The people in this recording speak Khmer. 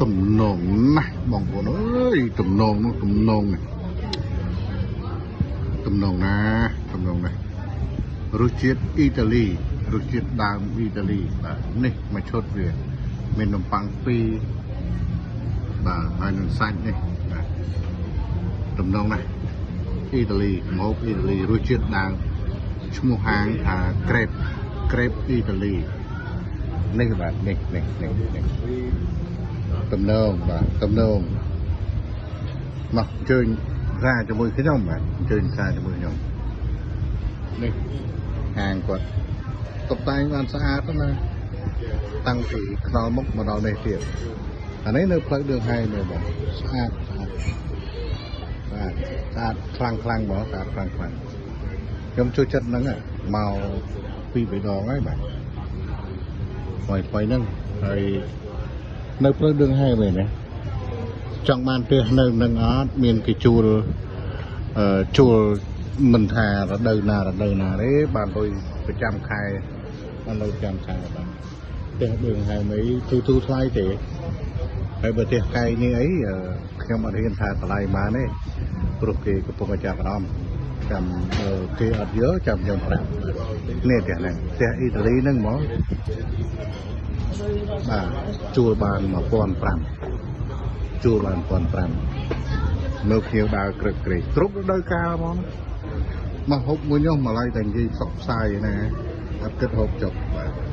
ទំនងណាស់បងប្អូនអើយទំនងនោះទំនងនេះទំនងណាទំនងណាស់រសជាតិអ៊ីតាលីរសជាតិដើមអ៊ីតាលីបាទនេះមួយឈុតវាមាននំប៉័ងពីរបាទហើយនឹងសាច់នេះបាទទំនងណាស់អ៊ីតាលីម្ហូបអ៊ីតាលីរសជាតិដើមឈ្មោះហាងថាក្រេបក្រេបអ៊ីតាលីនេះបាទនេះនេះនេះនេះទំនងបាទទំនងមកអញ្ជើញសាជាមួយខ្ញុំបាទអញ្ជើញសាជាមួយខ្ញុំនេះហាងគាត់តុបតែងបានស្អាតណាស់តាំងពីខ្នល់មុខមកដល់នេះទៀតអានេះនៅផ្លូវឌឿងហែមើលបងស្អាតស្អាតស្អាតស្អាតខ្លាំងខ្លាំងបងស្អាតខ្លាំងខ្លាំងខ្ញុំចូលចិត្តហ្នឹងមកពីរបីដងហើយបាទថ្មីថ្មីហ្នឹងហើយនៅផ្លូវឌឿងហែមែនទេចង់បានផ្ទះនៅនឹងអត់មានគេជួលអឺជួលមិនថារដូវណារដូវណាទេបានលុយប្រចាំខែបានលុយប្រចាំខែបាទផ្ទះឌឿងហែមីទូទូថ្លៃទេហើយបើផ្ទះកែងនេះអីខ្ញុំអត់ហ៊ានថាតម្លៃប៉ុន្មានទេព្រោះគេកំពុងតែចាប់អារម្មណ៍ចាំគេអត់យកចាំខ្ញុំប្រាប់នេះផ្ទះហ្នឹងផ្ទះអ៊ីតាលីហ្នឹងហ្មងបាទជួលបាន1500ជួលបាន1500មើលភ្ញៀវដើរក្រឹកក្រេកគ្រប់រដូវកាលហ្មងមកហូបមួយនោះមកឡៃតែនិយាយសុកផ្សាយណាអត់គិតហូបចុកបាទ។